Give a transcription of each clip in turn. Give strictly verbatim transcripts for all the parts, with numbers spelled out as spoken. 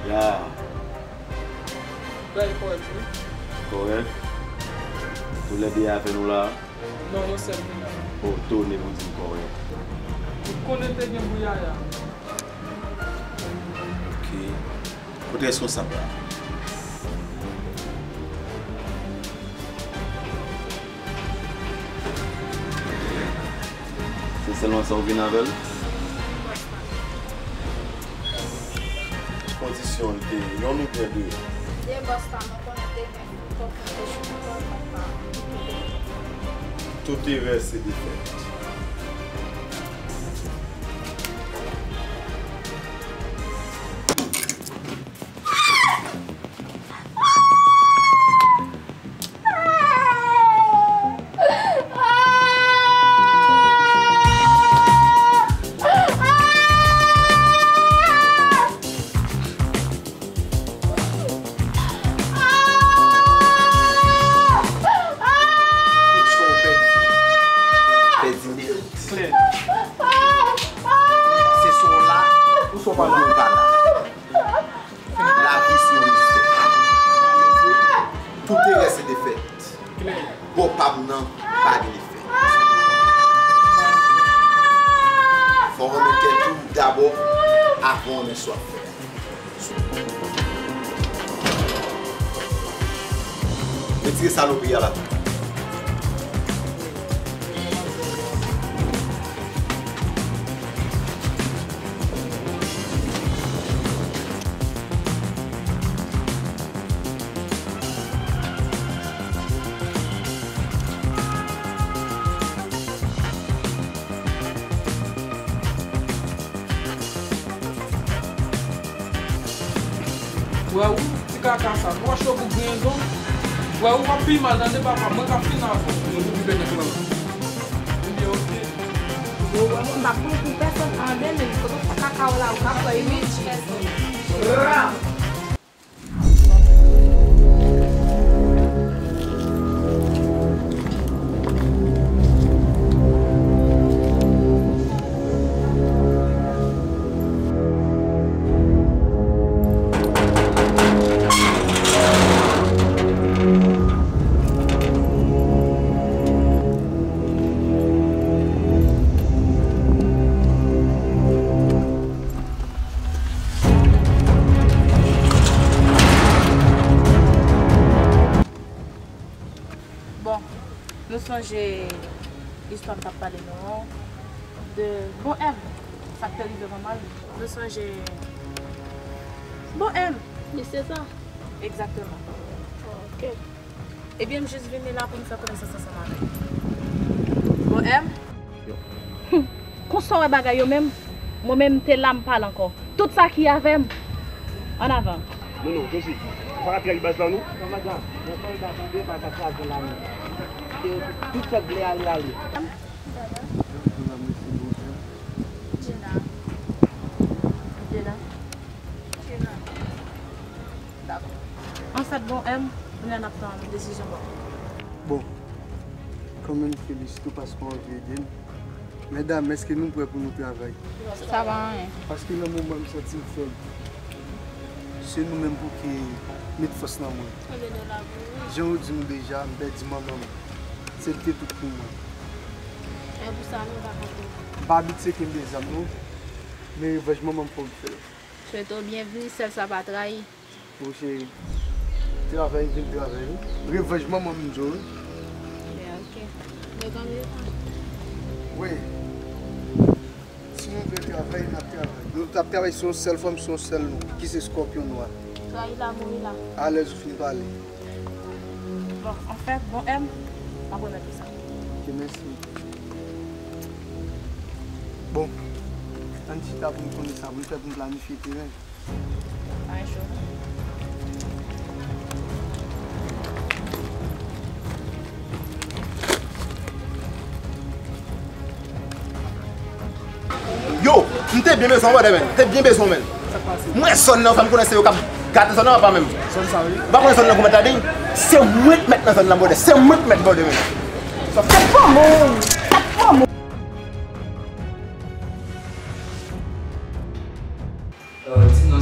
Ya. Bay kòrèk, wi. Kòrèk. Toulède a fè nou la. Non, yon sèl ki la. O, tone pou di m kòrèk. Ou konnen te gen bouyaya. Ok. Kote reskonsab la? Se sèlman sa w vin avè l? Kondisyon l te yonn oubyen de? De bòs la, mwen konnen te gen. Tout erè se defèt. Tout sa w pèdi, pèdi nèt. Klè. Se swa w la, oubyen w pa la. Lavi se yon mistè. Tout erè se defèt. Klè. Bò pa m nan pa gen efè. Fò w renmen tèt ou dabò avan w renmen sa w ap fè. Retire salopri a la. Bra ou, ti kaka sa. Bwè cho pou griyen zon. Bwè ou ap pi mal, tande papa. Mwen k ap fini avè w. Mwen pou pi pèdi plan. Ebyen, oke. Ou wè, mwen m pa pran kou pèsonn an de mil. Kote w fè kaka w la, ou ka fè wi. Bra! Bon, nou sonje istwa m t ap pale nou an, de Bon M, sa k te rive manman l. Nou sonje Bon M? Wi, se sa. Egzakteman. Ok. Ebyen, m jis vini la pou m fè konesans ansanm avè l. Bon M? Hum, konsa w wè bagay yo menm? Mwen menm, m te la, m pale ankò. Tout sa ki avè m, ann avan. Non, non, Josie, ou pa ka trayi baz la, non. Non, madanm, mwen pa ka tande, pa ka kraze la, non. Se tout sa k vle ale, ale. Jenna. Jenna. Jenna. Dakò. Anfèt, Bon M, kounye a n ap tann desizyon Bon M. Bon, kanmenm, felisite w paske w anvi ede m. Medam, èske nou prè pou nou travay? Sa pa anyen. Paske nan moman m santi m fèb, se nou menm pou ki met fòs nan mwen. Jan yo di nou deja, m pèdi manman m. Se l te tout pou mwen. E pou sa nou pa konte. M pa abitye kenbe zam non, men revanj manman m fò m fè l. Swete w byenvini, sèl sa pa trayi. Bon, cheri, travay, vin travay, wi. Revanj manman m di w, wi. Ben, ok. Men konbyen tan? Wi. Si nou vle travay, n ap travay. Nou t ap travay sou yon sèl fanm, sou yon sèl nonm, ki se Scorpion Noir. Trayi la, mouri la. Alèz ou fin pale. Bon, anfèt, Bon M, m ap remèt ou sa. Ok, mèsi. Bon, ann chita pou n konnen sa pou n fè pou n planifye teren. Pa cho. Yo, m te byen bezwen w, brother, man. M te byen bezwen w, man. Sa k pase? M wè zòn nan, fè m konnen se yo k ap gate zòn nan, papa, menm. Zòn sa, wi. Ou pa konnen zòn nan kòman l ap ye? Se mwen k mèt nan zòn nan, brother. Se mwen k mèt, brother, man. Sa fè pa bon. Sa fè pa bon. Euh, di non,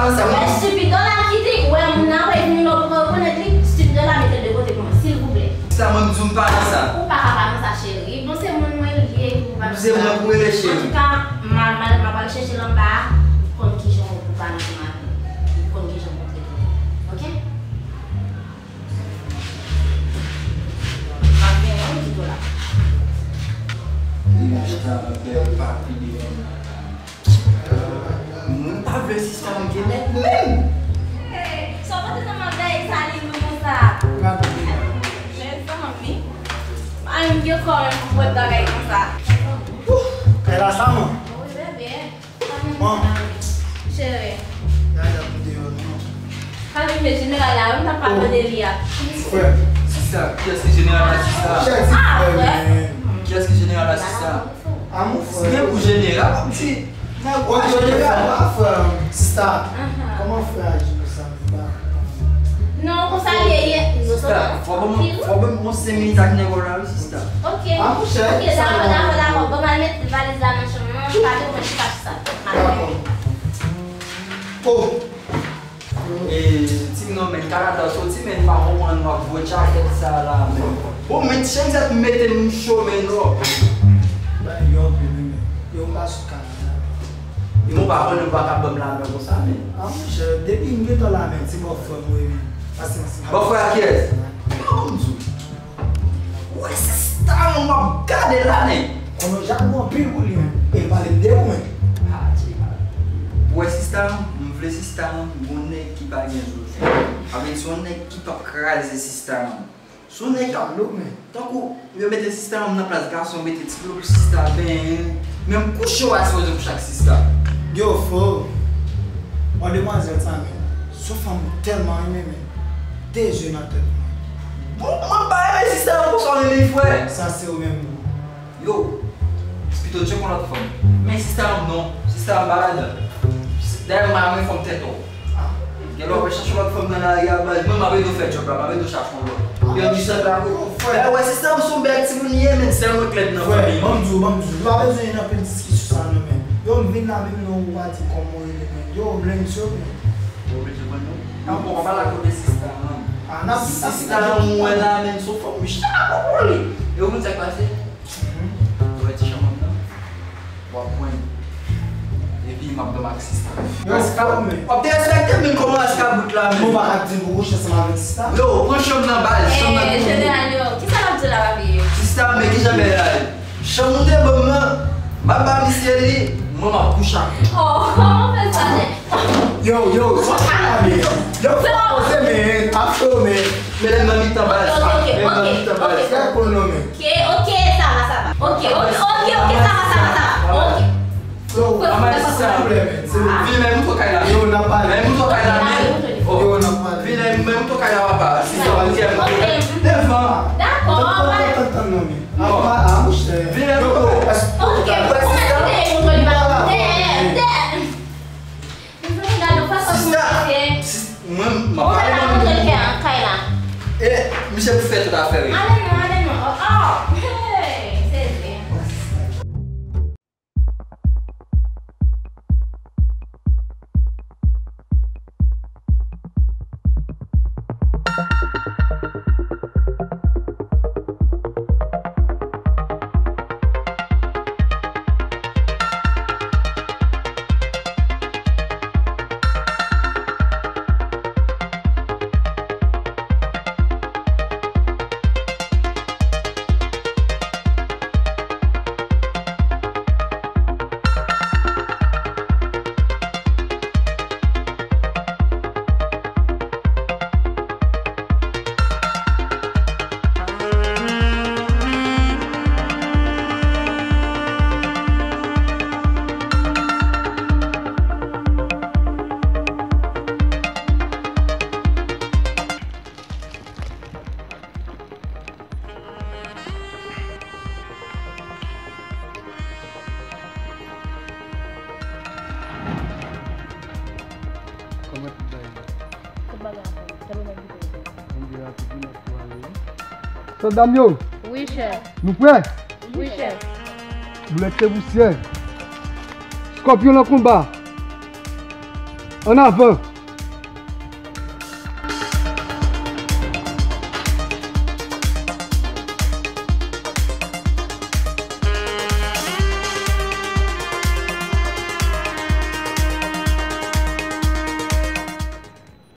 pa nan sa, mwen. Wè, stupido la kite, wè, moun nan, wè, vin lò pou rekonèt li, stupido la mete l de kote pou mwen, silvouplè. Sa, mwen, m di w m pa nan sa. Ou pa ka pa nan sa, cheri. Bon, se moun mwen li ye, ou pa nan sa. Se mwen pou rele, cheri. Antouka, m a, m a, m a pral chèche l anba a, konn kijan w pou pale ansanm avè l. Konn kijan w pou trete l. Oke? M ap gen yon ti dola. Li achte avè l pa pli devan. Mwen pa vle sista m gen nèg menm. Hey, sa w pote nan mavèy sa li nou konsa. Mezanmi. Ay, m gen kò menm pou pran bagay konsa. Kay la sa, man. Wi, bebe. Bon. Cheri. Gade ap deyò non. Pa vin met jeneral la, wi, m t ap pale de li a. Frè. Sista, kiyès ki jeneral la, sista? Chè ti frè, men. Kiyès ki jeneral la, sista? A mon frè. Si gen pou jeneral, m di. Nèg ou jeneral la, frè. Sista, kòman frè a di nou sa? Non, konsa l ye, ye. Sista, fò ban mwen, fò ban mwen senk minit ak nèg ou la, wi, sista. Ok. A, monchè, ok, dakò, dakò, dakò. Bon, m al met valiz la nan chanm nan. Pa gen pwoblèm, chita sou sa. Dakò. Oh. E, ti m non, men, Kanada soti, men, m pa konprann w ap voye djakèt sa la, men. Bon, men, chenn zèt mete m cho, men, non. Ben, yo, men, men, men. Yo, m pa sou Kanada. E mwen pa konnen ou pa ka ban m lamen konsa, men. A, monchè, depi m gentan la, men, ti bòfrè m, wi, men. Pase m si. Bòfrè a kiyès? Yo, m di w. Ou wè sista m, m ap gade la, men. Konnen w ja bon anpil pou li, men. E l pale m de ou, men. A, ti mal. Ou wè sista m, m vle sista m, gon nèg ki pa gen zo. Sa vle di, se yon nèg ki p ap kraze sista m. Sou nèg k ap lou, men. Tankou yo mete sista m nan plas gason, mete ti dlo pou sista benyen. Menm kouche w a sipoze kouche ak sista. Yo, frè. Ò, demwazèl sa, men. Se yon fanm m tèlman renmen, men. De zye nan tèt mwen. Bon, mwen pa renmen sista m konsa w renmen l, frè. Sa se ou menm, bro. Yo, pito tcheke yon lòt fanm. Men sista m non, sista m pa ladan. Dayè m pa renmen fanm tèt ou. Gen lè w ap chache lòt fanm nan lari a, baz, mwen m ap ede w fè djòb la, m ap ede w chache yon lòt. Yo di sa la, frè. Wè, sista m se yon bèl timoun li ye, men sèl mwen k lèd nan fanmi. Ban m di w, ban m di w, nou pa bezwen nan anpil diskisyon sa non, men. Yo, m vin la menm non, ou pa di kòman w rele, men. Yo, m lenm sou, men. Ou oblije ban nou. Yo, bon, pa la kote sista m. Sista m mwen la, men, se yon fanm m chapo pou li. E ou konn sa k pase? Ou wè ti chanm nan? W ap pran li. Epi, M ap dòmi ak sista. Yo, sista, men. W ap derespekte m menm kòman eskabout la menm. Ou pa ka di m pou kouche ansanm avèk sista? Yo, pran chanm nan baz, chanm nan. Eh, jeneral yo, kisa l ap di la, papi? Sista, men kijan bagay la ye? Chanm ou te ban m nan, m ap ba misye li, mwen m ap kouche ak ou. Oh, kòman fè sa, nèg? Yo, yo, sa pa la, men. Yo, fò poze, men, ap fè, men. Men nan mitan baz. Ok, ok, ok, ok. Fè kono, men. Ok, ok, sa va, sa va. Ok, ok, ok, ok, sa va, sa va, sa va. Ok. Yo, vini men mouton kay la. Yo, n ap pale. Men mouton kay la, men. Yo, n ap pale. Vini men mouton kay la, papa. Si sa va, ok. Devan. Dakò. Tann, tann, tann, tann, non, men. Apa, a, monchè. Vini men mouton. Ok, ou mèt kite mouton li pa. Dèyè, dèyè. Mezanmi, gade yon fason pou mesye. Mwen, m ap pale nan mouton kay la. E, misye pou fè tout afè, wi. Ale non, ale non. Oh, oh. Hey, sezi. Kòman tout bagay? Tout bagay anfòm. Kèl ou menm ki te rete? Bondye la, tout moun ap tou ale, wi. Sòlda m yo! Wi, chèf. Nou prè? Wi, chèf. Boulèt se pousyè. Skòpyon nan konba. Ann avan!